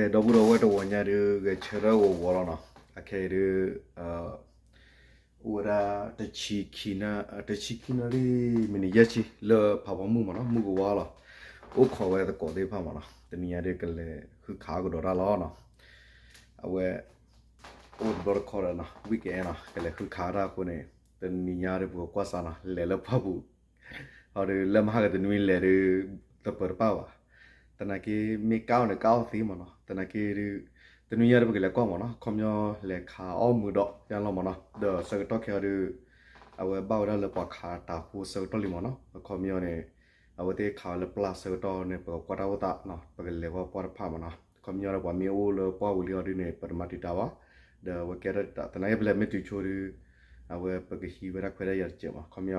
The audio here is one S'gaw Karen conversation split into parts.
ဒီပုၢ်ဒီဝဲၢ် တဝီၤညါဒုး ဂဲၤဆၢထၢၣ်ဂီၤဝီၤလီၤနီၤ. အခဲအံၤဒုး အိၣ်ဝဲဒၣ် တဆံခံနၣ်ရံၣ် မံးနံးယဲၢ်ဆံလၢဖးဖီမုၢ်မ့ၢ်နီၤ, မုၢ်ကဝါလီၤ. အိၣ်ခိးဝဲသကိးသ့ၣ်တဖၣ်မ့ၢ်နီၤ, တနံၤညါဒုးကလဲၤဃုခးကဒီးတၢ်လီၤနီၤ. အဝဲ အိၣ်တဘျီတခီဒီးနီၤ, weekend နီၤ, ကလဲၤဃုခးတၢ်အဃိန့ၣ် တနံၤညါဒုးပကကွၢ်စးနီၤ, လဲၤလၢပှၢ်ပူၤ အီၤဒုး လၢမဟါကတနွံလဲၤဒုး သပၢၤတပၣ်ဘၣ်. သနာ်က့ မ့ၢ်ကၣ်အီၤန့ၣ် ကၣ်အီၤသ့မ့ၢ်နီၤ. သနာ်က့ဒုး တနွံညါဒုးပကလဲၤကွၢ်မ့ၢ်နီၤ. အခီပညီလဲၤခးအီၣ်မုာ်ဒီးယါလီၤမ့ၢ်နီၤ. ဒီးဆၢကတီၢ်ခဲအံၤဒုး အဝဲဘၣ်ဝဲဒၣ်လၢပှၤခးတၤဟိဆၢကတီၢ်လံမ့ၢ်နီၤ. အခီပညီန့ၣ် အဝဲသ့ၣ်ခးဝဲလၢပျၢ်ဆၢကတီၢ်န့ၣ် ပကကွၢ်တၢ်အိၣ်သးနီၤ, ပကလဲၤဝဲပှၢ်တဖၣ်မ့ၢ်နီၤ. အခီပညီဒီးပှၤမ့ၢ်အိၣ်လၢပှၢ်ပူၤလံအီၤဒုးန့ၣ် ပတမၤတံာ်တာ်ဘၣ်. ဒီးအဝဲကဲထီၣ်တံာ်တာ် သနာ်က့ပလဲၤမ့ၢ်တုၤဆိဒုး အဝဲပကဟံးဝဲဒၣ်ခွဲးတၢ်ယာ်တစဲးမ့ၢ်. အခီပညီ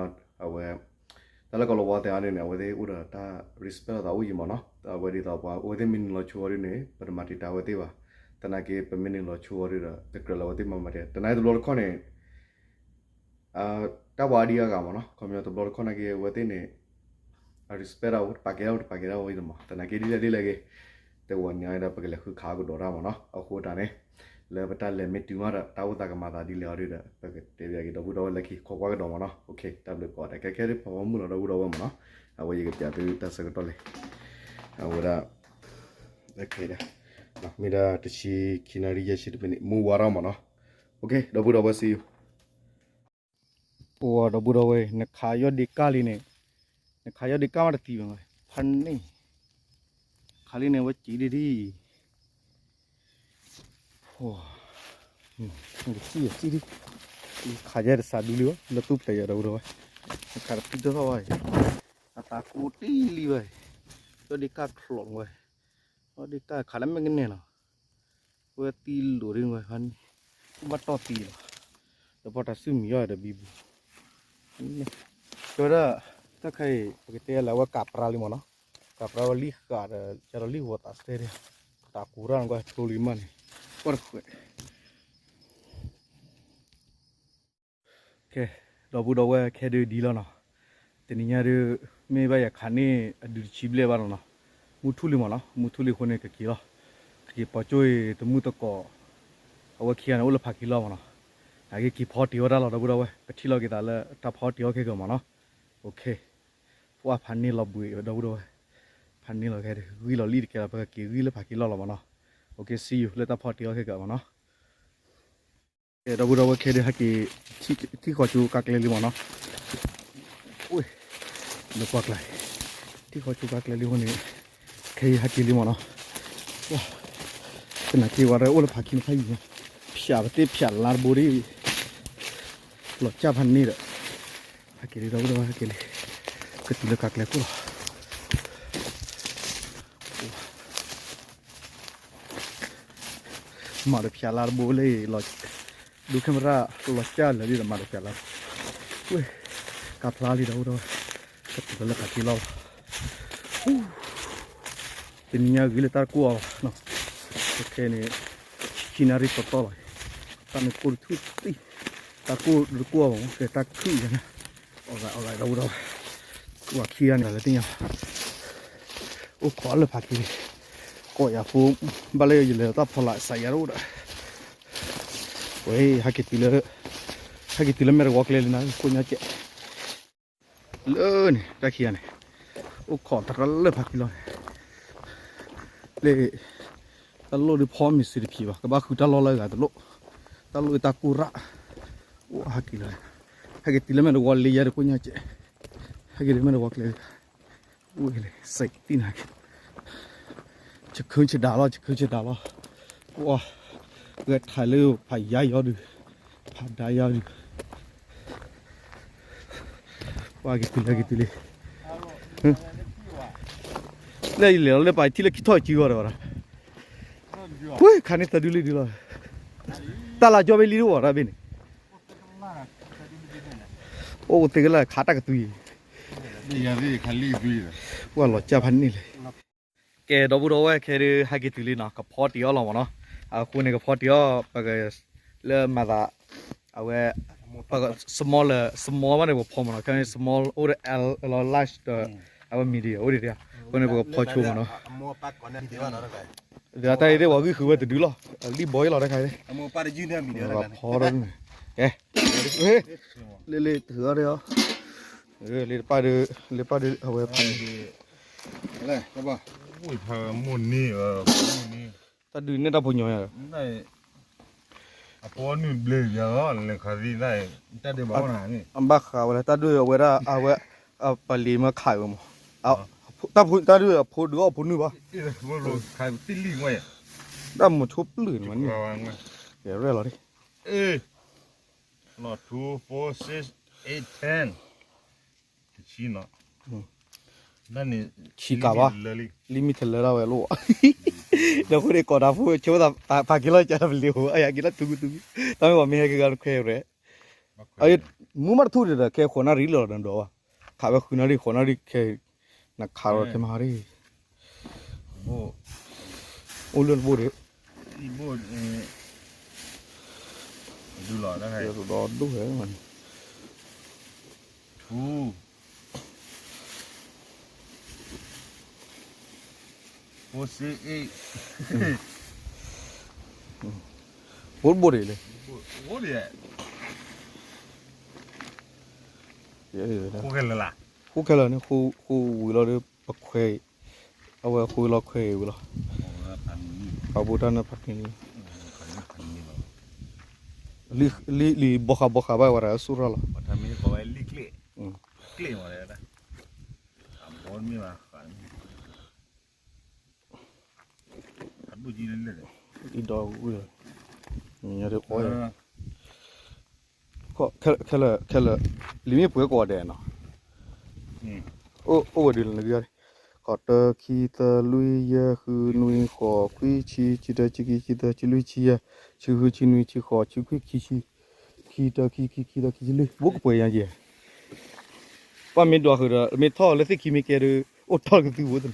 အဝဲ တၢ်လၢကီၢ်လီၤဝါသ့ၣ်အီၤဒုးန့ၣ် အဝဲသ့ၣ်အိၣ်ဒီးတၢ် respect လိာ်သးအိၣ်ယံၤမ့ၢ်နီၤ. အဝဲဒ်သိးပှၤအဝဲသ့ၣ်မ့ၢ်နုာ်လီၤဆိအီၤဒုးန့ၣ် ပတမၤတံာ်တာ်အဝဲသ့ၣ်ဘၣ်. သနာ်က့ပမ့ၢ်နုာ်လီၤဆိအီၤဒုးဒီး တကြၢးလၢအဝဲသ့ၣ်မၤမၤတံာ်တာ် သနာ်က့တဘျီတခီၣ်န့ၣ် တၢ်ပှၤအါဒံအါဂၤမ့ၢ်နီၤ. အခီပညီတဘျီတခီၣ်နာ်က့ အဝဲသ့ၣ်န့ၣ် အ respect တၢ်အိၣ် တပာ်ကဲတၢ်အိၣ် တပာ်ကဲတၢ်အိၣ်အံၤမ့ၢ် သနာ်က့ဒ်လဲၣ်ဒ်လဲၣ်ဂ့ၤ တဝီၤညါဒီး ပကလဲၤဃုခးကဒီးတၢ်မ့ၢ်နီၤ. အဃိတၢ်န့ၣ် လၢပတၢ်လဲၤမ့ၢ်တုၤမးဒီးတၢ်အိၣ်သးကမၤသးဒ်လဲၣ်အီၤဒုးဒီး ပကတဲဘၣ်က့ၤဒီပုၢ်ဒီဝဲၢ်လၢခံ ခိးကွၢ်ကဒီးမ့ၢ်နီၤ. တၢ်ဘျုးကိးဂၤဒဲး ခဲခဲဒုးဖးဖီမုၢ်လီၤဒီပုၢ်ဒီဝဲၢ်မ့ၢ်နီၤ. အဝဲယကပျးသုတၢ်ဆၢကတီၢ်လံ အဝဲဒၣ် မ့ၢ်ဒၣ်တဆံခံနၣ်ရံၣ်ယဲၢ်ဆံတမံးနံး မုၢ်ဝါထီၣ်မ့ၢ်နီၤ. ဒီပုၢ်ဒီဝဲၢ် see you. အိၣ်ဒီပုၢ်ဒီဝဲၢ် နခးယီၢ်ဒ့ကၢ်လံန့ၣ် နခးယီၢ်ဒ့ကၢ်မးတသံဘၣ် ဖးန့ၣ် ခးလံန့ၣ် ဝဲစံးဒ်ဒ် နကစံၣ်ယစံၣ်ဒ် ခးယဲတစးဒူလံဘၣ် လၢသူၣ်ဖျဲးယၤဒီပုၢ်ဒီဝဲၢ် နခးတသံတထီၣ်ဘၣ်အံၤ အသးကိးတံၢ်လံဘၣ်အံၤ ယီၢ်ဒ့ကၢ်ချီးဝဲ ယီၢ်ဒ့ကၢ်ခးလၢမ့ၢ်ကန့ၢ်လီၤ ဝဲသံလိာ်ဒ်ဝဲဖးန့ၣ် ဘၣ်တီၢ်သံလီၤ ဒီးပီၢ်တၢ်စုမုၢ်ယီၢ်ဒီးဘံဘူ ကဲဝဲဒၣ် တၢ်ခါအံၤ ပကတဲလၢအဝဲကးပြါလံမ့ၢ်နီၤ, ကးပြါဝဲလံဃာ်ဒီး ယၤဒီးလံဂီၤသးစဲဒၣ် တၢ်ကူရၣ်နကွၢ်ကျိလံမးန့ၣ် ကွၢ်တဃဲး ကဲ ဒီပုၢ်ဒီဝဲၢ်ခဲဒုးဒ်လီၤနီၤ, တနံၤညါဒုး မ့ၢ်ဘၣ်ယၤခးန့ၢ်အဒုးတဆံဘျဲၣ်ဘၣ်လီၤနီၤ, မုၢ်ထူၣ်လံမ့ၢ်နီၤ, မုၢ်ထူၣ်လံအဃိန့ၣ် ကက့ၤလီၤ, ကက့ၤပိာ်ကၠိအံၤ တမုၢ်သကိး အဝဲခံဂၤန့ၣ် အိၣ်လၢဖးခံလီၤမ့ၢ်နီၤ, နာ်က့က့ၤဖီတံၢ်အီၣ်တၢ်လီၤ ဒီပုၢ်ဒီဝဲၢ် ပထံၣ်လီၤက့ၤသးလၢတၢ်ဖီတံၢ်အီၣ်ခဲကမ့ၢ်နီၤ, ပှၤဖးန့ၢ်လီၤဘှံးဒီပုၢ်ဒီဝဲၢ်, ဖးန့ၢ်လီၤခဲဒုး ဂံၢ်လီၤလံတကဲလီၤ ပကက့ၤဂံၢ်လၢဖးခံလီၤလီၤမ့ၢ်နီၤ, က့ၤ see you လၢတၢ်ဖီတံၢ်အီၣ်ခဲကမ့ၢ်နီၤ. ဒီပုၢ်ဒီဝဲၢ်ခဲဒုး ဟဲက့ၤ ထံၣ်ဃီၤကၠိကါကျဲလံမ့ၢ်နီၤ, လၢပှၢ်ကျါ ထံၣ်ဃီၤကၠိကါကျဲလံအဃိန့ၣ် ခဲအံၤဟဲက့ၤလံမ့ၢ်နီၤ, သနာ်က့ဝဲဒၣ်အိၣ်လၢဖးခံန့ၣ်ဖးယံၤ, ဖၠးပသ့ၣ်ဖၠးလါတဘိဒ် လီၤကၢ်ဖးန့ၣ်ဒီး ဟဲက့ၤလံ ဒီပုၢ်ဒီဝဲၢ်ဟဲက့ၤလံ, ကတုၤလၢကါကျဲခိၣ်လီၤ. မၤဒီးဖၠးလါတဘိလၢ ဒိ camera လီၤကၢ်လၢာ်လံဒီးမၤဒီးဖၠးလါ, ဝဲ ကါဖျါလံဒီပုၢ်ဒီဝဲၢ်, ကတုၤလၢဖးခံလီၤလီၤ, တနံၤညါဂ့ၤလၢတၢ်တကိၢ်အီၤဘၣ်, ခဲန့ၣ် ခံနၣ်ရံၣ်တီတီလီၤ, တၢ်မ့ၢ်ကိၢ်တထူၣ်သံ, တၢ်ကိၢ်တကိၢ်အီၤဘၣ် ကဲတၢ်ခုၣ်ယၤန့ၣ်, အီၣ်ဂၤအီၣ်ဂၤဒီပုၢ်ဒီဝဲၢ်, ဝၤခံဂၤန့ၣ်လၢတသ့ၣ်ညါ အိၣ်ခိးလၢဖးခံလံ, ကိးယၤဖိ ဘၣ်လၢယလဲၤတၢ်ဖီလာ်စးယၤတအိၣ်ဒီး, ဝဲ ဟဲက့ၤတုၤလၢ ဟဲက့ၤတုၤလၢမဲာ်တဝီကျဲလံနၤ ကိၣ်ညါကဲး, လၢန့ၣ် တၢ်ခံဂၤန့ၣ် အိၣ်ခိးတရၢလၢဖးခံလီၤန့ၣ်, လၢ တၢ်လိၣ်ဒုးဖီမ့ၤစ့တဖံးဘၣ် ကဘၣ်ဃုတၢ်လီၢ်လၢအဂၤတလိၣ်, တၢ်လိၣ်တၢ်ကိၢ်ရၣ်, အိၣ်ဟဲက့ၤလီၤ, ဟဲက့ၤတုၤလၢမဲာ်တဝီလံယၤတကိၣ်ညါကဲး, ဟဲက့ၤတုၤလၢမဲာ်တဝီကျဲလံ ဝဲလဲၣ် စဲးတံၢ်နၤက့ၤ, ဆခုဆဒါလီၤ ဆခုဆဒါလီၤ, ဝဲ ဂဲၤထၢၣ်လၢဖးယါယီၤဒုး, ဖးဒါယါဒုး, ဝဲက့ၤတုၤလၢက့ၤတုၤလံ, လၢယလဲၤလီၤလၢပှၤထံၣ်လၢခံထီၣ်စုဂီၤဒီးဝဲဒၣ်, ဝဲခါန့ၣ်သၢဒုလံဒုလီၤ, တၢ်လၢကၠီဘ့ၣ်လံတဝီတၢ်ဘ့ၣ်န့ၣ်, အိၣ်သ့ကလၢခးတၢ်ကသွံ, ပှၤလီၤကၢ်ဖးန့ၣ်လဲၣ်, ကဲ ဒီပုၢ်ဒီဝဲၢ်ခဲဒုး ဟဲက့ၤတုၤလံနီၤ ကဖီတံၢ်အီၣ်လီၤမ့ၢ်နီၤ, အဃိန့ၣ် ကဖီတံၢ်အီၣ် ပက လၢမၤသး အဝဲ small လၢ small ဘၣ်န့ၣ် ပကဖီမ့ၢ်နီၤ, ခဲန့ၣ် small အိၣ်ဒီး L လီၤ large ဒီး အဝဲ medium အိၣ်ဒံးဒံး, အဃိန့ၣ် ပကဖီဆိမ့ၢ်နီၤ. တၢ်အံၤဒ်ပှၤဂံၢ်ဃုာ်ဝဲတဒုလီၤ, အလံၣ်ဘီအံၤလီၤတခါ, ဖီထီၣ်န့ၣ်, ကဲ, လ့လ့တဂၤဒီး, လ့တပၢ်ဒုး, လ့ပၢ်ဒုး အဝဲဖးန့ၣ်, တၢ်ဒုးန့ၣ်တၢ်ဖိညီယၤ, အဘၣ်ဃးဝဲလၢတၢ်ဒုးအဝဲဒၣ် အဝဲ, ပလံၤမ့ၢ်ခးဝဲမး, တၢ်ဒုးအဖိဒုးအီၣ်ဖိနုာ်ဘၣ်, တၢ်မိၤဆိပျုၢ်န့ၣ်မးန့ၣ်, ကဲရဲၣ်လီၤ, two, four, six, eight, ten, တဆံနီၤ, ဆံကးဘၣ်, လံမ့ၢ်တလၢဒၣ်ဝဲလိၣ်, ဒီးဃိန့ၣ် ကိးတၢ်ဖိဆိသး ဖးက့ၤလီၤကၢ်ပလံၤဧိၤ အယၤက့ၤလီၤထူကထူ, တၢ်မ့ၢ်ပှၤမ့ၢ်ဟဲက့ၤဂၤနခွဲးရဲၣ်, မူမးတထူၣ်ဒံးဒီး ခဲဃိးနၣ်ရံၣ်လီၤဒီးဒွးဘၣ်, ခးဝဲဃုနၣ်ရံၣ် ဃိးနၣ်ရံၣ်ခဲ, နခးလီၤထဲမၤရံၣ်, အိၣ်လၢနဘိၣ်ဒံး, ဒုလီၤ, ဒိၣ်ဝဲမးန့ၣ်, two, four, six, eight, ဘိၣ်ဘိၣ်ဒံးလံ, ဃိခဲလၢာ်န့ၣ် ဃိဝံၤလီၤဒီး ပခွဲးအံၤ, အဝဲဃိလီၤခွဲးအံၤဝံၤလီၤ, ပှၤဘိၣ်တၢ်န့ၣ်ဖးန့ၣ်, လံာ်ဘီဃးဘီဃးဘၣ်ဝဲဒၣ်ဆူၣ်ရၢ်လီၤ, အဘီမ့ၢ်ဘၣ်ဃးန့ၣ်, အဒိၣ်ကံလၢလၢာ်, အီ, ခဲလၢာ်, ခဲလၢာ်, လံာ်မ့ၢ်ပှဲၤကိးဂၤဒဲးနီၤ, အိၣ်ဝဲဒုးလၢနဂ့ၢ်, ဃိးတၢ ခံသၢ လွံၢ်ယဲၢ် ဃုနွံ ဃိး ခွံ ဆံ ဆံတၢ ဆံခံ ဆံသၢ ဆံလွံၢ် ဆံယဲၢ် ဆံဃု ဆံနွံ ဆံဃိး ဆံခွံ ခံဆံ, ခံတၢ ခံခံ ခံသၢ ခံဆံလွံၢ် ဘိၣ်ကပှဲၤညါက့ၤ ပှၤမ့ၢ်ဒွးဃုာ်ဒီး မ့ၢ်ထီၣ်လၢသ့ၣ်ခံမ့ၢ်ကဲဒီး အိၣ်ထီၣ်ကသုးဖိသ့ၣ်န့ၣ်,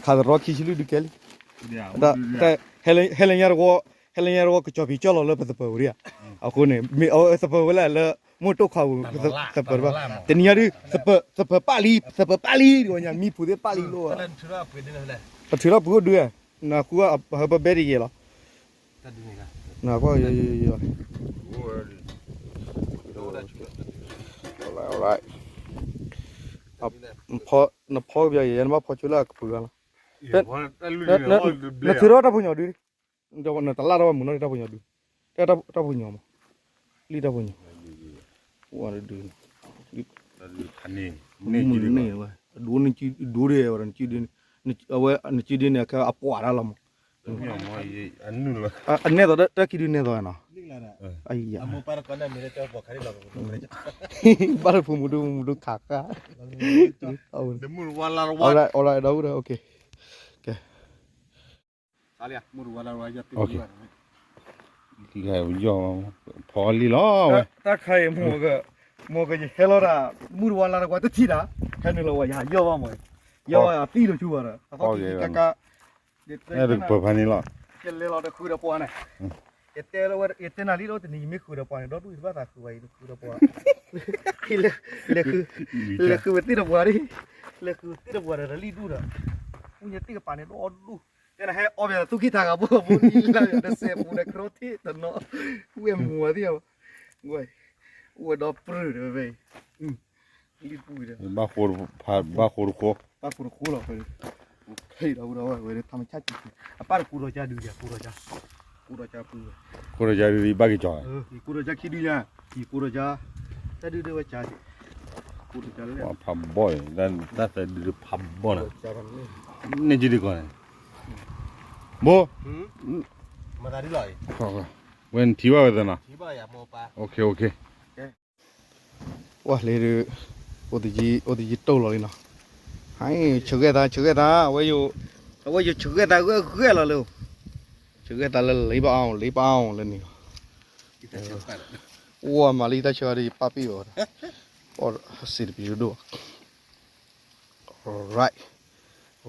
ခးသရီခံဆံလွံၢ်ဒုးကဲလံ, ဟဲလၢညါတဝီ, ဟဲလၢညါတဝီ ကစီၤပံၤကၠီၣ်လီၤလၢပသပၢၤဝံၤဒံးဧါ, အဃိန့ၣ် မ့ၢ်အဝဲသပၢၤဝဲလၢ လၢမိၢ်တိၢ်ခီပူၤ သပၢၤတဘၣ်, တနံၤညါဒုး သပၢၤပၣ်လံ သပၢၤပၣ်လံ ဒ်ဝဲညါ မံဖုးသ့ၣ်ပၣ်လံလိၣ်, ပထုးထီၣ်ပှ့ၤအိၣ်ဒုး, နဃုဟၢပဘဲတယဲၢ်လီၤ. နကွၢ်, နဖီကပျီယဲၢ် နဘၣ်ဖီဆိလၢအကပၤလီၤ. နထုးထီၣ်တၢ်ဖိညီဒု, နတလၢ်ထီၣ်ဘၣ်မုၢ်နီၢ်တၢ်ဖိညီဒု, တၢ်ဖိညီမး, လံၣ်တၢ်ဖိညီ, ဝဲဒု, မုၢ်န့ၢ်ဝဲ, ဒိၣ်န့ၢ်, ဒိၣ်ဒၣ်ဝဲဒီး, အဝဲနစုဒ့န့ၣ် အကဲအပှၤဒၣ်လီၤမး, အနဲၣ်သိးတၢ်ခံဒုနဲၣ်သိးနီၤ, ဘၣ်လၢဖိမုၣ်ဒု မုၣ်ဒုခးခါ, အီၤဒီး, ကဲ, ဖီလံလီၤဝဲ, တၢ်ခါအံၤ, မိၢ်ကယဟဲလီၤတၢ်, မုၢ်တဝါလၢတကွၢ်တထံၣ်တၢ်, ဟဲနုာ်လီၤဝဲယၤယီၢ်ဘၣ်မး, ယီၢ်ဘၣ်ယၤသံလိာ်ဆူဝဲဒီး, အသီကကကါ, တပၢၤဖးန့ၣ်လီၤ, ယလဲၤလီၤတဃုာ်ဒီးပှၤန့ၣ်, ယတဲလၢဝဲ ယတဲနၤလံလီၤ တနံၤယမ့ၢ်ဃုာ်ဒီးပှၤန့ၣ် ဒီဒူၣ်ယတဘၣ်သးဃုာ်ဝဲ ယတဃုာ်ဒီးပှၤ, လဲၤဃုာ်ဝဲသ့ၣ်ဒီးပှၤဒၣ်, လဲၤဃုာ်ဝဲသ့ၣ်ဒီးပှၤဒီးလံၣ်ဒူၣ်ဒီး, အူညသ့ၣ်ကပၤန့ၣ် ဒီဒူၣ်, တဲနၤဟဲအီၣ်ဘၣ်သူၣ်ကံၢ်သးဂၤဘိၣ်ဘိၣ်လံလၢယၤတစဲးပူၤဒီး ကရီထ့ၣ်တနီၤ, ဝဲမူၤဝဲသ့ၣ်, ဝဲဒီးပြၢ်ဒီးဝဲ, လံၣ်ဒူၣ်ဒီး, ဘၣ်ဃိတဃိ, ဘၣ်ဃိတဃိလီၤ, ဖဲဒီး, ဖဲဒီးဝဲဒီး ထမဆၣ်ကံ, အပၢ်တကူဒီးကါဒုးယၤ, ကူဒီးကါ, ကူဒီးကါပူၤ, ကူဒီးကါဒုးယဘၣ်က့ၤကၠီ, ယကူဒီးကါခံဒုညါ, ယကူဒီးကါ, တၢ်ဒုးဒၣ်ဝဲကါက့ၤ, ကူဒီးကါလၢ, ဖးဘီၣ်, တၢ်သးဒုးဖးဘီၣ်န့ၣ်, န့ၣ်ကံဒုးကီၢ်န့ၣ်, ဘိ, မၤသးဒ်လီၤ, ဝဲနထံၣ်ဘၣ်ဝဲသနီၤ, ဝဲလ့ဒုး, အိၣ်တယံၤတိၢ်လီၤလံနီၤ, ဟဲ, ဆၢဂဲၤသး ဆၢဂဲၤသး, အဝဲယိၤ, အဝဲယိၤဆၢဂဲၤသးဂၢၢ်ဂၢၢ်လီၤလၢ, ဆၢဂဲၤသးလၢလ့ပအါအီၤ လ့ပအါအီၤလၢန့ၣ်လီၤ, အိၣ်မၤလံတၢ်ဆၢဂၤဒီးယပၢ်ပ့ၢ်အီၤ, အီၣ်စံးတပယူၤဒိၣ်, alright,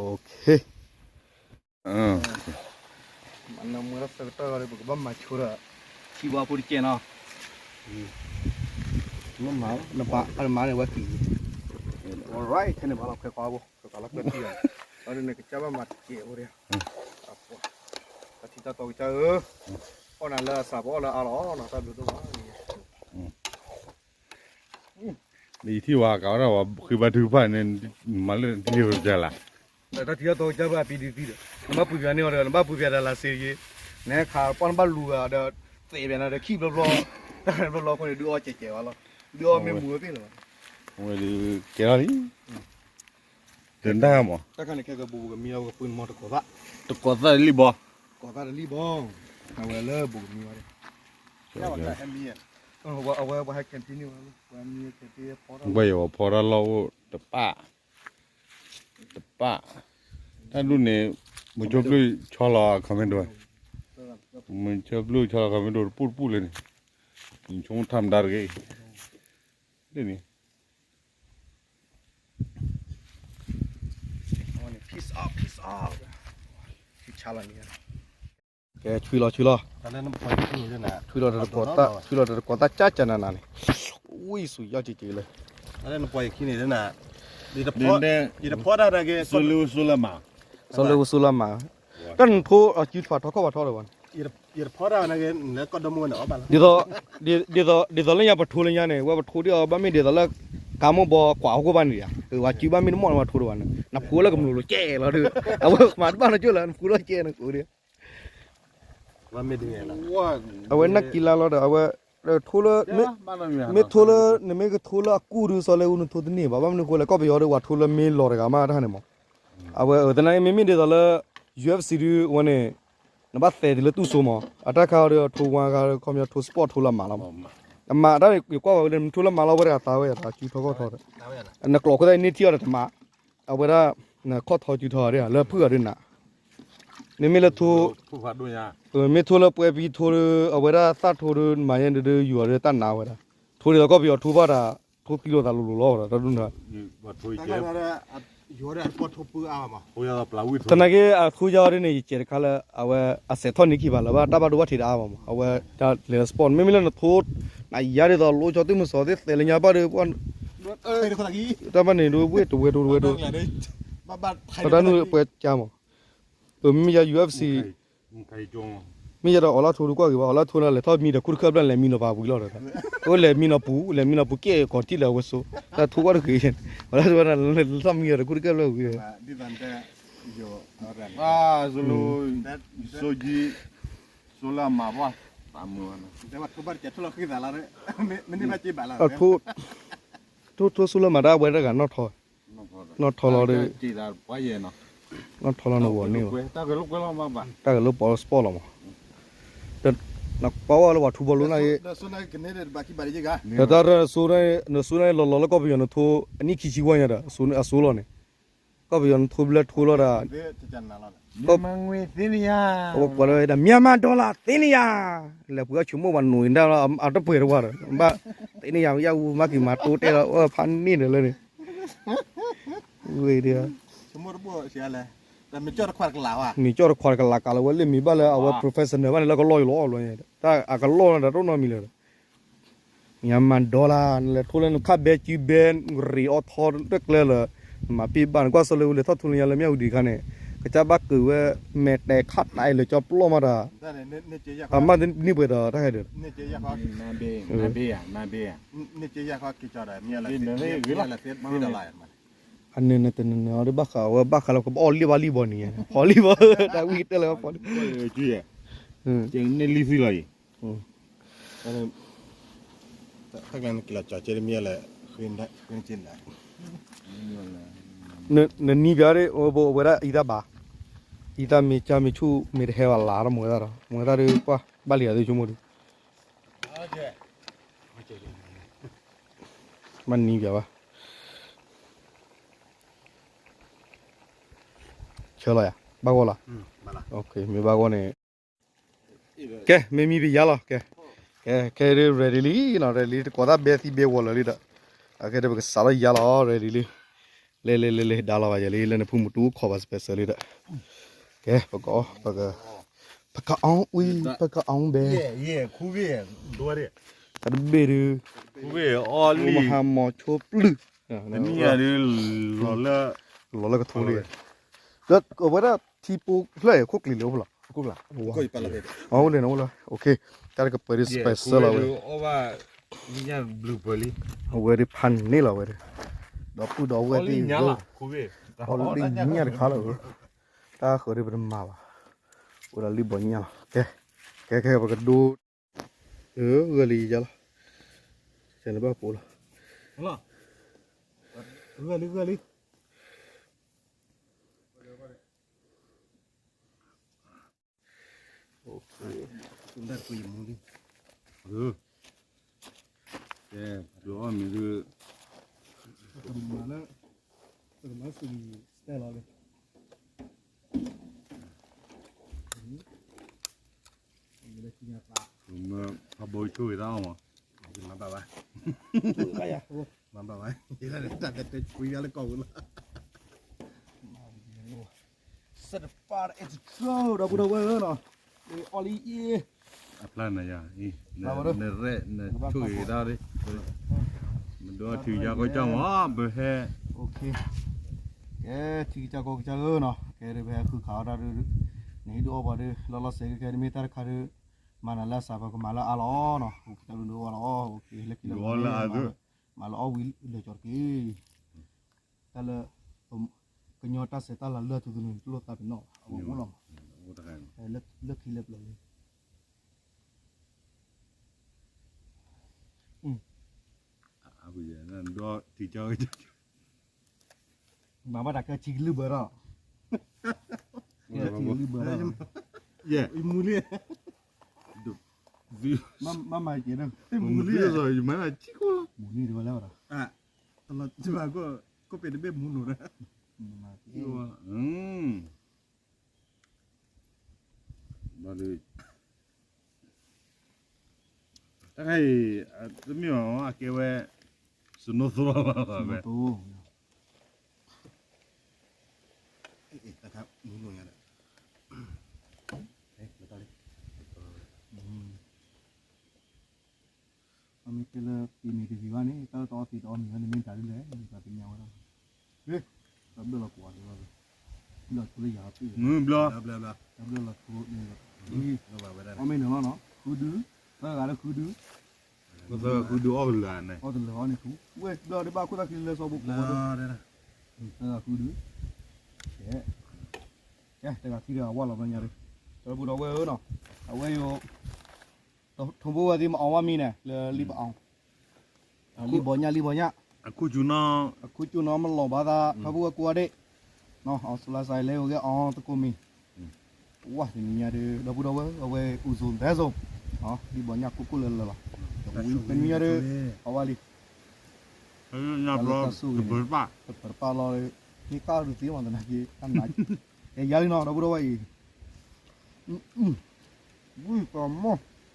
okay. မၤနၢၤမွဲလီၤဆၢကတီၢ်ဒီး ပကဘၣ်မၤဆိဒီး ထံဘၣ်ဖိတကဲနီၤ, မၤ, မၤန့ၣ်ဝဲကံ, alright ခဲန့ၣ် ဘၣ်လီၤခွဲးခွါဘိ, ခွဲးခွါလီၤခွဲးထံၣ်, အန့ၣ်ကစၢ်ဘၣ်မၤတကဲးအိၣ်ဒံး, အပှၤ တၢ်ကီကစၢ်ဧၢ, အီၣ်နၤလၢအစးပအီၣ်လၢအါလီၤနီၤ, တၢ်ဘျုးဒိၣ်မး. ယထံၣ်ဝဲကးဝဲဒၣ်ဝဲဃ့ဘါထုကဖၣ်န့ၣ်, မၤလၢထံၣ်ကစၢ်လၢ်, တၢ်ထံၣ်အီၣ်တီကစၢ်ဘၣ်ပံဒုသံဒီး နဘၣ်ပှ့ၤပၠးန့ၢ်အီၤဒီး နဘၣ်ပှ့ၤပၠးတၢ်လၢစ့ယ့, နဟဲခးပီၣ်နဘၣ်လူၤဂၤဒီး သဲးပၠးနၤဒီးခံဘျီဘျီ, တၢ်ဘျီဘျီဃိန့ၣ် ဒုးအီၣ်ကဲးကဲးဝဲလီၤ, ဒုးအီၣ်မ့ၢ်မူဝဲသ့ၣ်လီၤ. ဝဲဒုးကဲထီၣ်လံ, တဒၣ်မး, တၢ်ခါန့ၣ်ခဲကဘူးကမံအီၤကပှ့ၤမီတကိးသၣ်, တကိးသၣ်တလံၣ်ဘီ, ကိးသၣ်တလံၣ်ဘီ, အဝဲလၢဘူးကမံဝဲ, အဝဲဟဲ continue ဝဲ, ဘၣ်ယဝဲဖီတၢ်လီၢ်အိၣ်တပၣ် တပၣ်, တၢ်ဒူၣ်န့ၣ်, မုၢ်ဆိဖျုၣ်ဆီလီၤ commando, မုၢ်ဆိဖျုၣ်ဆီလီၤ commando တပူၤတပူၤလၢန့ၣ်, နဆိကမိၣ်ထါမတၤတဂ့ၤ, လၢန့ၣ် ကဲ ဆွံလီၤ ဆွံလီၤ, ဆွံလီၤတတကိးသၣ် ဆွံလီၤတတကိးသၣ်ကၢ်ကၢ်နးနးန့ၣ်, ဝံၣ်စူၤယီၣ်က့ၤက့ၤလၢ, စီၤလ့ဝစူၤလၢမး, တၢ်နထိအစုထွးထီခီၣ်ပှၤထီဒီးဘၣ်န့ၣ်, ဒ်သိးလၢညါပထိလၢညါန့ၣ် ဝဲပထိဒ်အီၤဘၣ်မ့ၢ်ဒ်သိးလၢ ကါမိၢ်ဘီကွၢ်ဟီၣ်ခိၣ်ဘၣ်န့ၣ်ဧါ, ဝဲစုဘၣ်မ့ၢ်တမီၢ်န့ၣ် ဝဲထိတဘၣ်န့ၣ် နဖိလၢကမျူၤလိၤကဲလီၤဒီး, အဝဲမၤတဘၣ်နကၠိၣ်လၢနဖိလီၤကဲနကိးဒီး အဝဲနၢ်ကံလါလီၤဒီး အဝဲ, ထိလၢ, မ့ၢ်ထိလၢ နမ့ၢ်ကထိလၢအကူၣ်ဒုး စီၤလ့ဝူနထိတန့ၢ်ဘၣ်, ဘၣ်မနုၤအဃိလဲၣ် ကီၢ်ပယီၤဒီး ပှၤထိလၢမ့ၢ်လီၤတဂၤမးတၢ်န့ၣ်မး, အဝဲသနာ်က့ မ့မ့ၢ်ဒ်သိးလၢ ယူအ့ၣ်အ့ဖ်စံး ဒုး အဝဲန့ၣ်, နဘၣ်သဲးတုၤလၢတူၢ်စိမး, အတၢ်ခါအီၤဒီး ထိဝါခါ ခီပညီထိစပီၣ်ထိလၢအမးလီၤမး, အမးတၢ်န့ၣ် ယကွၢ်ဘၣ်ဝဲလၢ နထိလၢမးလီၤ ဝဲတဂၤသးဝဲယၤ သးစုထီခီၣ်ထီဒီး, နကျိးခိၣ်သၣ်န့ၢ်ထံၣ်အီၤဒီးတမး, အဝဲဒၣ်, နခီၣ်ထီစုထီဒီး လၢဖုၣ်အီၤဒုးနး, မ့မ့ၢ်လၢထိ မ့ၢ်ထိလၢပှဲၤပံၤထိဒီး အဝဲဒၣ်သၣ်ထိဒီး မၤယဲဒုး ယူၤအီၤဒီးတၢ်နးဝဲဒၣ်, ထိဒ်သိးကီၢ်ပယီၤထိဘၣ်ဒီး, ထိသံလိာ်သးလိၤလိၤလီၤဝဲဒၣ် တၢ်ဒုးနၤ, သနာ်က့အထိယါအီၤဒ်န့ၣ် ယစဲးတခါလၢ အဝဲအစဲးထီၣ်န့ၢ်ခံဘၣ်လၢၤဘၣ် တၢ်ဘၣ်ဒိဘၣ်ထံးတအါဘၣ်မး အဝဲတၢ်လဲၤလၢစပီၣ် မ့မ့ၢ်လၢနထိ, နယါဒ်သိးလိကၠီသုးမုၢ်စီၤသ့ၣ်သဲးလၢညါဘၣ်ဒီး, တၢ်ဘၣ်န့ၣ်ဒိဝ့ၢ်တဝဲဒိတဝဲဒိ, တၢ်နုာ်ပှဲၤကါမး, မ့မ့ၢ်ယါ ယူအ့ၣ်အ့ဖ်စံး မ့ၢ်ယါဒီးအီၤလၢထိဒုးကွၢ်ဂ့ၤဘၣ် အီၤလၢထိလၢလဲၤထီၣ်မံဒီး ကူတခၢၣ်ဘျၣ်လဲၤမံနီၤပၤပှံၤလီၤဒီး, အိၣ်လဲၤမံနီၤပူၤ လဲၤမံနီၤပူၤကဲကီးထံၣ်လၢအဝဲစိ, တၢ်ထိကွၢ်တဂ့ၤ, အီၤလၢထိဘၣ်လဲၤထီၣ်မံဒီး ကူတခၢၣ်ဘျၣ်ဝံၤ, စိကံ, စိလၢအမၤဘၣ်, ထိ, ထိစိလၢမၤတၢ်ဝဲတဂၤနီၣ်ထီ, နီၣ်ထီလီၤဒီး, နီၣ်ထီလီၤနဂီၢ်န့ၣ်လီၤ, တၢ်ဂဲၤလိာ်ကွဲလီၤမးဘၣ်, တၢ်ဂဲၤလိာ်ပီလၢစပီၣ်လီၤမး, နကွၢ်ဝဲလၢပှၤထူဘီလိၣ်န့ၣ်, တၢ်, နစိန့ၣ်လီၤလီၤလၢကီၢ်ပယီၤနထိ, အနံၣ်ခံဆံဝဲညါဒီး, အစိလီၤန့ၣ်, ကီၢ်ပယီၤနထိဘျၢထိလီၤဒီး, မ့ၢ်မၤငွေသ့န့ၣ်ယါ, အဝဲကွၢ်လၢဝဲဒၣ် မြန်မာဒေါ်လာသ့န့ၣ်ယါ, လဲၤပှ့ၤအီၣ်ဆိကမိၣ်ပှၤနိးအံၤဒၣ်လီၤ အတပှဲၤတဝၢ်ဒီး, ဘၣ်သ့န့ၣ်ယါ ယၢ်အူမၤက့ၤမၤတိတဲလီၤ အဖးန့ၣ်ဒီးလၢန့ၣ်, ဝဲဒၣ်, မ့ၢ်ကၠီၣ်တခွါတကလးကးလီၤဝဲ လၢမ့ၢ်ဘၣ်လၢအဝဲ professional ဘၣ်န့ၣ် လၢကလီၢ်ယလီၤအီၣ်လီၤ, တၢ်အကလီၢ်လီၤဒီးတအိၣ်နီတမံၤလၢၤဒီး မြန်မာဒေါ်လာ နလဲၤထိလၢနခၣ်ဘဲကုဘဲ ရ့းအီထီတကျဲလၢၤ, နမၤပ့ၢ်ဘၣ် နကွၢ်စီၤလ့ဝူလဲၤထီၣ်ထူလၢညါလၢမၠၣ်ဝတံၤတခါန့ၣ်, ကစၢ်ဘၣ်ကၢၤဝဲ မဲာ်တဲာ်ခၣ်တဲာ်လၢကၠီပျီမးတၢ်, အမၢ်တန့ၢ်ပှဲၤဒီးတၢ်ဟဲဒီး, အန့ၣ်နတနၢၤအီၤဒီးဘၣ်ဃးဝဲဘၣ်ဃးလၢကအီၣ်လံၣ်ဘၣ်လံၣ်ဘီန့ၣ်, ဖီလံၣ်ဘီ, တၢ်ဝံၣ်တဲလၢဖီလံၣ်, န့ၢ်လံသုလီၤအံၤ နနံၤပၠးဒ် ဝဲဒၣ်အံသၣ်ဘၣ်, အံသၣ်မ့ၢ်ကၢ်မ့ၢ်ဆူၣ်မ့ၢ်တဟဲဘၣ်လၢတမူဝဲဒၣ်ဒီး မူဝဲဒၣ်ဒီး ပှၢ်ဘၣ်လံယၤသ့ဆိကမိၣ်ဒီး ဘၣ်နံၤပၠးဘၣ်, ဆၢလီၤယၤ ဘၣ်ဂီၢ်လီၤ, မ့ၢ်ဘၣ်ဂီၢ်န့ၣ် ကဲ မ့ၢ်မံပယါလီၤ, ကဲ, ကဲ ခဲဒုး ready လံနီၤ, ready လံ တကိးသၣ်ဘဲသံဘဲဝီၤလၢာ်လံဒီး, အခဲဒုး ပကစးထီၣ်ယါလီၤ ready လံ, လဲၤလဲၤလဲၤလဲၤ ဒါလီၤဘၣ်ယၤလံ လၢနဖုမူတူခီၣ်ဘၣ် special လံဒီး, ကဲ ပက, ပက, ပကအီဝံၤ ပကအီဘဲ, အတဘ့ၣ်ဒုး, မဟါမီၤဆိပျုၢ်, လီၤလၢကထိလံ, ဒီးအဝဲဒၣ်ထံပိဖျၢၣ်အံၤ ခိၣ်ကျံၤလၢအိၣ်ဖဲလဲၣ် ကိၣ်လၢ အအိၣ်လံနီၤ အိၣ်လၢ OK တၢ်တကပၤဒ် special လီၤဝဲ အဝဲဒ်ဖးန့ၣ်လီၤဝဲဒၣ် ဒီပုၢ်ဒီဝဲၢ်သ့ၣ်ဧၢ အီၣ်လၢလံာ်ညၣ်တခါလီၤ တၢ်ဃၢၤဒ်ပတမၤဘၣ် အိၣ်ဒီးလံာ်ဘီညၣ်လီၤ ကဲ ကဲ ကဲ ပကဒိ ဂၢၢ်လံယါလီၤ ကဲန့ၣ်ဘၣ်ပိာ်လီၤ ဂၢၢ်လံ ဂၢၢ်လံ ကဲ ဒုးအီၣ်မ့ၤဒုး ပကမၤလၢ ပကမၤစူၤလံ style လီၤလၢ ဖးဘိဆိၣ်ဂ့ၤတၢ်အီၣ်မး မၤဘၣ်ဘၣ် မၤဘၣ်ဘၣ် တၢ်တဲကွံာ်လၢကီၢ်ပူၤလီၤ စက်တပါ extra ဒီပုၢ်ဒီဝဲၢ်ဧၢနီၤ အီၣ်လံအံၤ အဖျါနၤယၤအံၤ နရဲၣ်နဆိၣ်ဂ့ၤဒၣ်ဒ် မဒိထံကစၢ်ကီၢ်ကၢ်မး ပဟဲ ကဲ ထံကစၢ်ကီၢ်ကစၢ်ဧၢနီၤ ကဲဒ်ပဟဲဃုခးအီၣ်တၢ်ဒ် နဟံၣ်ဒုးအီၣ်ပှၤဒ် လီၤလီၤဆဲးကဲကဲ တမ့ၢ်တၢ်တခါဒ် မၤနၤလၢအစးပကမၤလၢအါလီၤနီၤ ဃုခးတၢ်ဒုးဒုးအီၣ်လီၤ လၢခံလၢမၤလၢအီၣ်ဝံၤလၢာ်ကၠီတက့ၢ် တၢ်လၢ ကညီတၢ်ဆဲးတၢ်လၤလၢအထူသနူ တလိၣ်သးပ့ၤနီၣ်ဘၣ် အဝဲအိၣ်လီၤမး လၢခံလၢပျၢၤလံ မၤဘၣ်တၢ်ကဲထံကလုၢ်ဘၢဒီး ထံကလုၢ်ဘၢဒီး မူလံ မၤမၤက့ၤဒီး မူလံ မူလံတဝဲလၢဒီး ကီၢ်ပ့ၤတဘ့ၣ်မူနိၤဒီး တၢ်ခါအံၤ တမ့ၢ်ဘၣ် အကဲဝဲ စနိသိဘၣ် အမ့ၢ်တဲလၢပ့ၤမ့ၤတဂ့ၤဘၣ်န့ၣ် တၢ်လၢတအီသံးတအီမ့ၤဘၣ်န့ၣ် မ့ၢ်တၢ်ဒ်လဲၣ် ပသ့ၣ်ညါဝဲဒၣ် တၢ်ဘျၢလီၤကိးအီၤတဘျီ ဘျၢလီၤထူလၢယၤအီၤ တၢ်ဘျၢလီၤထူန့ၣ် အီၣ်မ့ၢ်န့ၣ်လီၤနီၤ ဃုဒု သၢဂၤလၢဃုဒု ဃုဒုအီၣ်ကလၢာ်န့ၣ် အီၣ်တလၢာ်အီၣ်န့ၣ်ထူ ဝဲဘျၢဒ်ဘၣ်ခိၣ်သၣ်ခံလၢစီၤဘိကိးဝဲဒၣ် သၢဂၤဃုဒု ကဲ ကဲ တဂၤခံတဂၤဝၢ်လီၤဘျီညါဒ် ဒီပုၢ်ဒီဝဲၢ်ဧၢနီၤ အဝဲယိၤ ထိးဘိဝဲသ့ၣ်မၤအီၣ်ဝဲမံၤန့ၣ် လၢလံာ်ပအီၣ် လံာ်ဘီညၣ် လံာ်ဘီညၣ် အခူၣ်ကၠူနီၤ အခူၣ်ကၠူနီၤမ့ၢ်လီၤဘၣ်သး ထီဘိဝဲကိးဂၤဒဲး နီၤ အီစထြ့လယါလဲၤဂ့ၤအီၤသကိးမံၤ ဝဲတနံၤညါဒ် ဒီပုၢ်ဒီဝဲၢ် အဝဲအူစိၤသဲစိၤ လံာ်ဘီညၣ်ကိၢ်ကိၢ်လၢလၢလီၤ တနံၤညါဒ် အဝဲလံ တၢ်လၢတၢ်ဆိၣ်ဂ့ၤန့ၣ် တပာ်တပာ်လီၤ မ့ၢ်ကၢ်ဒုးသ့မးသနာ်က့ တၢ်နး ကဲယါလံနီၤ ဒီပုၢ်ဒီဝဲၢ်အံၤ ဝံၣ်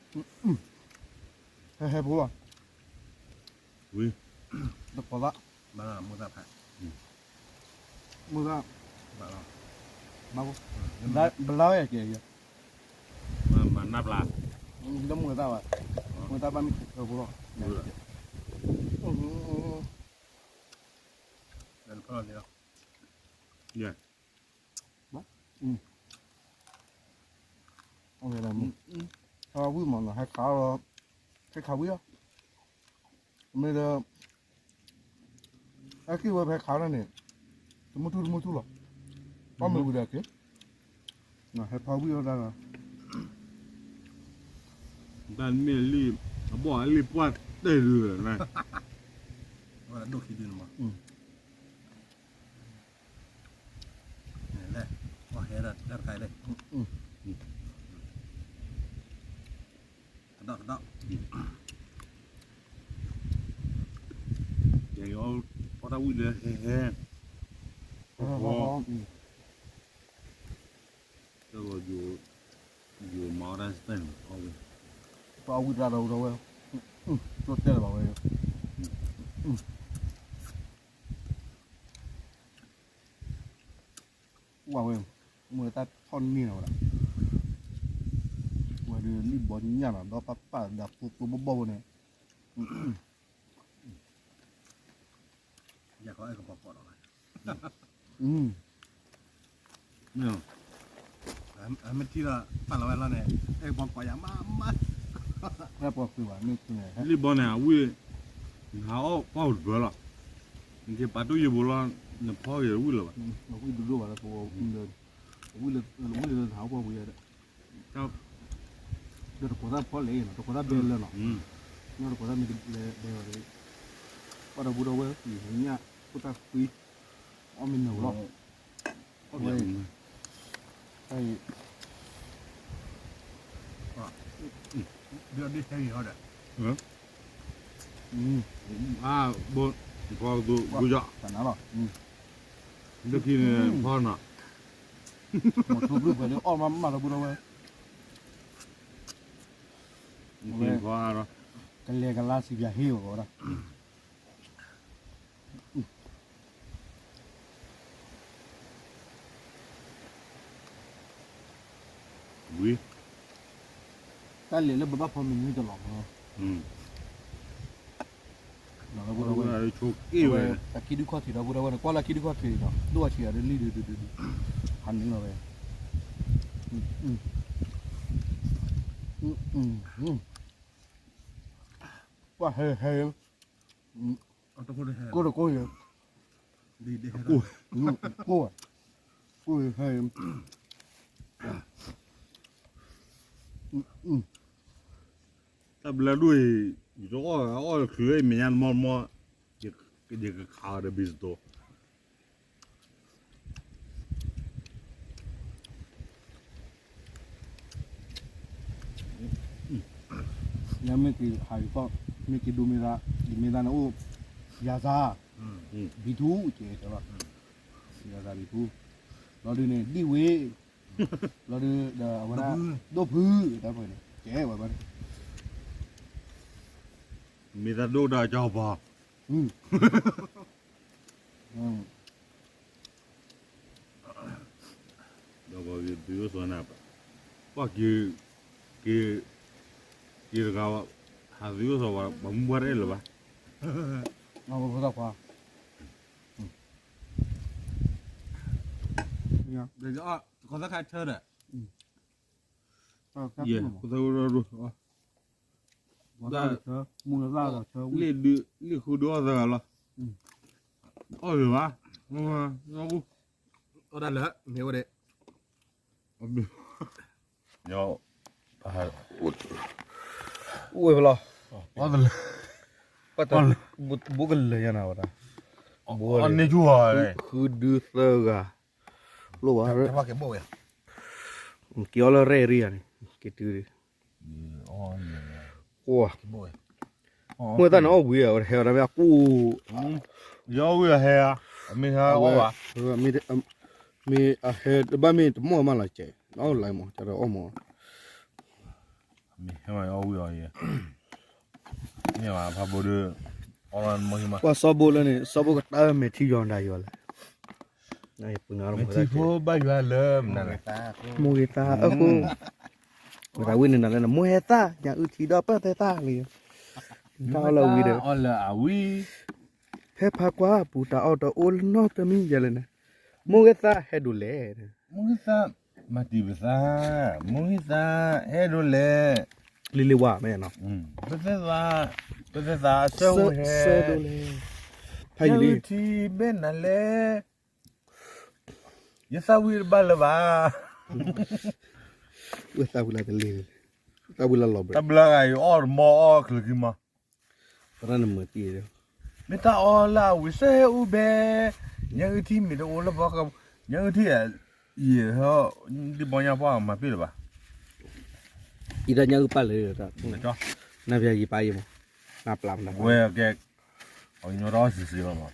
ကီးမီၢ် ဟဲဟဲဖိဘၣ် ဝံၤ တကိးသး ဘၣ်လီၤမိၢ်သၣ်ဖး မိၢ်သၣ် ဘၣ်လီၤ ဘၣ်ဖိ ဘျါဝဲကဲ မၤနၢ်ပျၢ် လၢမိၢ်သၣ်ဘၣ် မိၢ်သၣ်ဘၣ်မ့ၢ်ကဲဖိလီၤ ယဲ ဝံၣ်မးနီၤ ဟဲခးလီၤ ဟဲခးဝံၣ်လီၤ မ့ၢ်ဒီး ဟဲက့ၤဝဲဖဲခးလီၤန့ၣ် တမုၢ်ထူၣ်တမုၢ်ထူၣ်လီၤ ဘၣ်မုာ်ဝံၤဒီးက့ၤ ဟဲခးဝံၣ်လီၤတၢ်လီၤ တၢ်မ့ၢ်လံ အဘီၣ်အလံပှၢ်တဲဒုးလီၤ ဒိၣ်ခံဒုးန့ၣ်မး လဲၣ် ဟဲဒၣ်တၢ်တခါလဲၣ် ကဒီးကဒီး ယအီၣ်တၢ်ဝံၣ်လၢဟဲဟဲ တၢ်လီၤယိၤ ယိၤမၤအီၣ်တၢ်စတၢ်န့ၣ် အီၣ်ဝံၣ် ပှၤဝံၣ်တၢ်ဒီးဝဲ တိၢ်တဲလၢၤဘၣ်ဝဲ ဝဲ မ့ၢ်တၢ်ထီၣ်န့ၢ်လီၤဝဲဒၣ် ဝဲဒၣ်လံာ်ဘီညၣ်နီၤ ဒီးပၢ်ပၢ်ဒီးဖိသိဘီဘီဝဲန့ၣ် ယကီအဲၣ်ကပီၤပီၤဒီး မ့ၢ် မ့ၢ်ထံၣ်ဒီးပာ်လီၤဝဲလီၤန့ၣ် အဲၣ်ပှၤကွၢ်ယၤမးမး, လံၣ်ဘီန့ၣ် အဝံၣ် နဟးအီၣ်ပှၢ်ပူၤတပၢၢ်လီၤ, နက့ၤပာ်တူၢ်ယံၤဘိလီၤ, နဖီက့ၤဝံၣ်လၢၤဘၣ်, ဝံၣ်ဒိၣ်ဒိၣ်ဘၣ်လၢပဝဲ, ဝံၣ်လၢနဟးအီၣ်ပှၢ်ပူၤယၤဒီး, ဒီးတကိးသၣ်ဖီလဲၣ်နီၤ, တကိးသၣ်ဘဲလၢနီၤ, တကိးသၣ်မ့ၢ်လဲၤဘဲလီၤဒီး, ပှၤဒီပုၢ်ဒီဝဲၢ် ညၣ်ဖိသၣ်ဃံ, အီၣ်မ့ၢ်နုာ်လီၤ, အီၣ်မ့ၢ် ဒီးဒ်ဟဲဂီၤဒီး, အါ, ဘိ, ဖီကသိး ဂုၢ်ယီၣ်, လၢခံန့ၣ် ဖီနီၤ, မ့ၢ်ထိဘျုးဖဲလၢအီၣ်မးမးဒီပုၢ်ဒီဝဲၢ်, ကလဲၤကလါစံးပၠးဟ့ၣ်အီၤဝဲဒၣ် ဝံၤ, တၢ်လဲၤလၢပဘၣ်ဖီမ့ၤနွံတလီၤမး, လီၤလၢပဝဲ, အခံဒုခီၣ်ထံးဒီပုၢ်ဒီဝဲၢ်န့ၣ် ကွၢ်လၢခံဒုခီၣ်ထံးဒီး ဒိၣ်အဆံးအီၤဒ်လံဒုဒုဒုဒု, ဟးနုာ်လီၤဝဲ, ပှၤဟဲဟဲ ကိၢ်တကိၢ်ယဲ, ကိၢ်, ကိၢ်, ကိၢ်ဟဲ, တၢ်ဘျၢဒိၣ်အံၤ, ယတအီၣ်အီၣ်ချုးအံၤမဲာ်ညါတမီတမီ, ယကခးအီၤဒီးဘံၣ်စတိၤ ညါမ့ၢ်က့ၤဟးက့ၤကီၢ်, မ့ၢ်က့ၤဒိးမ့ၢ်သး, ယမ့ၢ်သးန့ၣ်အိၣ်, ယၤစၢ်, ဘံထူကဲး, ယၤစၢ်ဘံထူ, လီၤဒုးန့ၣ် ဒံၣ်ဝ့, လီၤဒုးဒီးအဝဲဒၣ်, ဒိၣ်ဖု, တၢ်ပှဲၤန့ၣ် ကဲဝဲဘၣ်န့ၣ်, မ့ၢ်သးဒိၣ်ဒီးကၠီပီၤ ဒီးပှၤက့ၤသုအိၣ်စီၤနၤ, ပှၤက့ၤ, က့ၤ, က့ၤတဂၤ, ဟးသုအိၣ်စီၤပှၤ, ပှၤမုၢ်ပှၢ်တအဲၣ်လၢၤဘၣ်, ဖိသၣ်ခွါ, ဖိသၣ်ခွါ, လ့ၣ်ဒုး, လ့ၣ်ဃုဒုးအီၣ်သဂၤလီၤ, အီၣ်လၢၤဘၣ်, အီၣ်ဒၣ်လၢမ့ၢ်ဝဲဒၣ်, အိၣ်ဝဲဖဲလီၤ, အီၣ်တလၢ, ဘိကလၢာ်ညါနၤဝဲဒၣ်, ဘိန့ၣ်, ဃုဒုသၢဂၤ, လိၣ်ဘၣ်, က့ၤအီၣ်လၢရဲၣ်ရံၣ်ဧါန့ၣ်, က့ၤတုၤ, ကွၢ်, မ့ၢ်သၣ်န့ၣ်အီၣ်ဝံၤဧါ, ဝဲဟဲအီၤတၢ်မ့ၢ်အကူၣ်, ယအီၣ်ဝံၤအဟဲဧါ, မ့ၢ်ဟဲအီၣ်ဘၣ်, မ့ၢ်အဟဲတဘၣ်မ့ၢ်တမီၢ်မးလီၤကဲ, နအီၣ်လၢမး ကဒီးအီၣ်မး, မ့ၢ်ဟဲအီၣ်ဝံၤအီၤယဲ, မ့ၢ်ဖးဘိဒုး, ကွၢ်စီဘိလၢန့ၣ် စီဘိကတၢၢ်မဲာ်ထံယွၤဒၣ်ယွၤလဲၣ်, မဲာ်ထံဖိဘၣ်ယွၤလၢ, မိၢ်ဂ့ၤသးအဃိ, မတၤဝံၣ်န့ၣ်နၤလၢနမိၢ်ဟဲသၣ် ညၣ်အုၣ်ထံဒီးပၢ်သဲသၣ်လံ, တၢ်အီၣ်လၢဝံၤဒီး, အီၣ်လၢအဝံၤ, ဖဲဖးကွၢ်ပူၤတၢ်အီၣ်တအိၣ်နီတမံၤယဲလဲၣ်န့ၣ်, မိၢ်ဂ့ၤသၣ်ဟဲဒိးလဲၣ်, မိၢ်ဂ့ၤသၣ်, မၤတံၤပသး, မိၢ်ဂ့ၤသၣ်, ဟဲဒိးလဲၣ်, လံလံဝါမ့ၢ်နီၤ, ပသဲသၣ်, ပသဲသၣ်အဆၢဝဲဟဲ, ဖဲယံၤလံ, ညၣ်အုၣ်ထံဘဲနၤလဲၣ် ယသၣ်ဝံၣ်တဘၣ်လၢၤဘၣ်, ဝဲသၣ်ဝံၣ်လၢတလ့ၤ, သၣ်ဝံၣ်လၢလီၤဘၢ, တဘျီဂၤအံၤအီၣ်တမီၢ်အီၣ်ချုးခံမီၢ်, သရၣ်နမၤတံၤ, မ့ၢ်တၢ်အီၣ်လၢအဝံၤစဲဟဲအူဘဲ, ညၣ်အုၣ်ထံမ့ၢ်တအိၣ်လၢဘီ, ညၣ်အုၣ်ထံ, ယဲ, ဒ်ဘီညါပှၢ်မၤပ့ၢ်လၢၤဘၣ်, အံၤတၢ်ညၣ်အုၣ်ပၢ်လၢ, နဖျါယံၤပၢ်ယံၤမး, နပျၢ်မနၤ, ဝဲကဲ အညီတအီၣ်စံးစံးလီၤမး,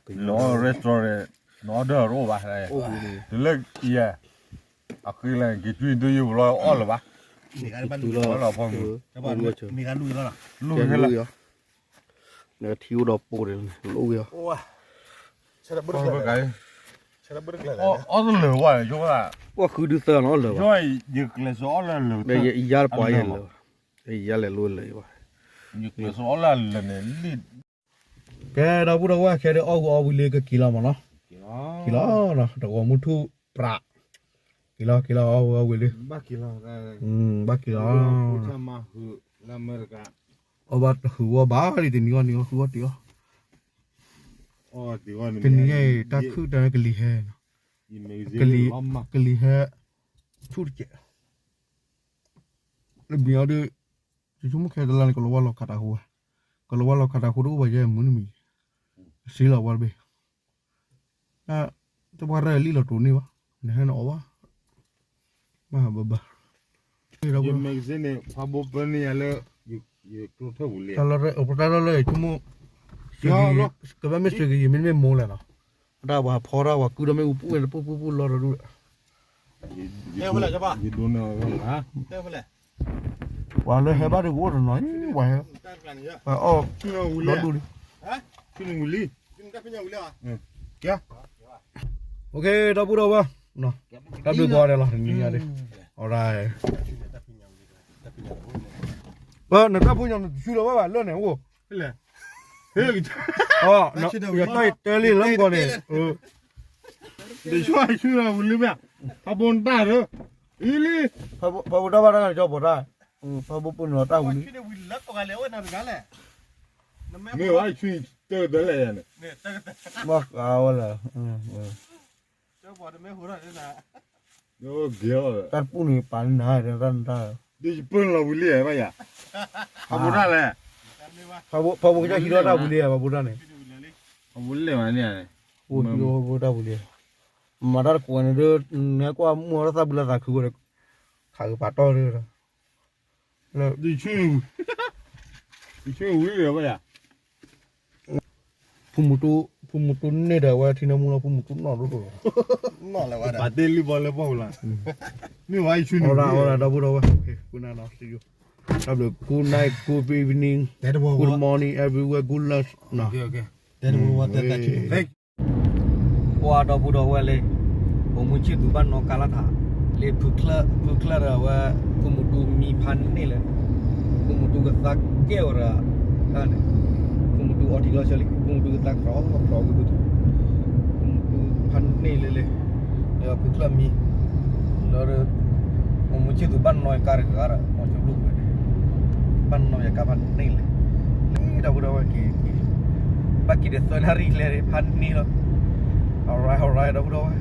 လီၤ restaurant န့ၣ် န order တအိၣ်ဘၣ်, တုၤလၢယဲ, အဃိလဲၣ် က့ၤကွံာ်ဒုးယိပလီၢ်အီၣ်လၢၤဘၣ်, မ့ၢ်ဂၤလူၤ, လူၤ, နကထံၣ်အိၣ်ဒီးပိာ်န့ၣ် လိၣ်ဝံၤအီၤ, အီၣ်တလၢာ်ဝဲ, ပှၤဃုဒုသၢနီၤလၢၤဘၣ်, ယကျဲးစၢးအီၣ်လၢလၢာ်, ယၤတပှၤယဲလၢာ်, ယၤလဲၤလိလၢာ်ဘၣ်, ယကျဲးစၢးအီၣ်လၢလၢာ်န့ၣ်လံ, ကဲဒီပုၢ်ဒီဝဲၢ်ခဲဒီးအီၣ်ဝံၤအီၣ်ဝံၤလံကက့ၤလီၤမးနီၤ, က့ၤလီၤ, တဂီၤမုၢ်ထူၣ်ပြး, က့ၤလီၤ က့ၤလီၤ အီၣ်ဝဲအီၣ်ဝံၤလံ, ဘၣ်က့ၤလီၤ, အီၣ်ဘၣ်တဟုးဝဲဘၣ်လံ တနံၤအီၣ်နံၤအီၣ် ဟုးအီၣ်တ့ၢ်အီၣ်, တနံၤအံၤ တၢ်ခုၣ်တၢ်ကလံၤဟဲ, ကလံၤဟဲ, ဆူၣ်တကဲး, လၢဘံအီၤဒီး ယဆိကမိၣ်ခဲတလါန့ၣ် ကလီၤဝါလီၤခးတၢ်ဃိ, ကလီၤဝါလီၤခးတၢ်ဃိတအိၣ်ဘၣ်ယဲမုၢ်နမံၤ, စ့လီၤဝဲတဘ့ၣ်, တပှၢ်ရဲၣ်လံလီၤတိာ်န့ၢ်ဘၣ်, နဟဲနအီၣ်ဘၣ်, မ့ၢ်ဘၣ်ဘၣ်, ဖးဘိပၢန့ၢ်ယၤလၢ တၢ်လီၢ်လၢဆိကမိၣ်, ကဘၣ်မ့ၢ်စ့ကယံာ်မ့တမ့ၢ်မိၢ်လဲၣ်နီၤ, တၢ်ပှၤဖီတၢ်ပှၤကုဒီးမ့ၢ်အူပူၣ်ဝဲတပူၣ်ပူၣ်ပူၣ်လီၤတဒူၣ်ဒီး ပှၤလၢဟဲဘၣ်တကအိၣ်တနီၤ, ပှၤဟဲ, ပှၤအီၣ်, ဒီဒူၣ်လံ, တၢ်ဘျုးကိးဂၤဒဲးလီၤ, တနံၤညါဒီး, အီရၣ်, နတၢ်ဖိညီနတဆူလီၤဘၣ်ဘၣ်လၢန့ၣ်အိၣ်, ယတၢ်တဲလံလၢမုၢ်ဂီၤန့ၣ်, တဆူလီၤဝံၤလံမ့ၢ်, ဖးဘိနတၢ်ဒီး, အံၤလံ, ဖးဘိတၢ်ဘၣ်တၢ်ကစီၣ်ပိာ်တၢ်, ဖးဘိပၢနုာ်လီၤတၢ်ဝံၤလံ, မ့ၢ်ဝဲဆူတၢ်ကတၢၢ်လဲၣ်ယၤန့ၣ်, ဘၣ်ဃးဝဲလၢ တၢ်တပူၤန့ၣ်ပာ်န့ၢ်နၤတၢ်နတၢ်, ဒ်ယပၢနုာ်လီၤဝံၤလံဘၣ်ယၤ, ဖးဘိတၢ်လဲၣ်, ဖးဘိကစၢ်ဟံးထီၣ်တၢ်ဝံၤလံ ဖးဘိတၢ်န့ၣ်, ဖးဘိလဲၣ်မးန့ၣ်, ဖးဘိတၢ်ဝံၤလံ, မၤတၢ်တကိးန့ၣ်ဒီး, နဟဲကွၢ်မုၢ်အီၤလၢသးဘုလၢသးခုဝဲဒီး, ခးကပာ်တီၢ်ဒီး ယဆိကမိၣ်ဝံၤလံဘၣ်ယၤ, ဖုမူတူ, ဖုမူတူန့ၢ်ဒီးဝဲထံနၢမူလီၤ ဖုမူတူနီၢ်ဒိၣ်ဒိၣ်လီၤ, ပာ်တ့ၢ်လံဘီလၢပှၢ်ပူၤလီၤ, မ့ၢ်ဝဲယဆိကမိၣ်, ဒီပုၢ်ဒီဝဲၢ်, good night, good evening, good morning everywhere, good lunch, ပှၤဒီပုၢ်ဒီဝဲၢ်လၢ, အိၣ်မူဆံၣ်သူးဘၣ်နီၢ်ကါလၢထး, လၢဖုချၢၣ်ဒီးဝဲ, ဖုမူတူမံဖးန့ၢ်လၢ, ဖုမူတူကသါကဲဝဲဒီး, တၢ်န့ၣ်, ဖုမူတူအီထံလီၤဆၢလံ ဖုမူတူကသါကြီကြီကဒု, ဖုမူတူဖးန့ၢ်လၢလၢ, လၢဖုချၢၣ်မံ, လၢ, အိၣ်မူဆံၣ်သူးဘၣ်နီၢ်ကါတဂၤဒီး မီၤစိဘျိၣ်ကွဲးန့ၣ်, ဘၣ်နီၢ်ယကါဖးန့ၢ်လၢ, လၢဒီပုၢ်ဒီဝဲၢ်က့ၤ, ဘၣ်က့ၤဒီးသၢနၣ်ရံၣ်လဲၣ်ဖးန့ၢ်လီၤ, alright alright ဒီပုၢ်ဒီဝဲၢ်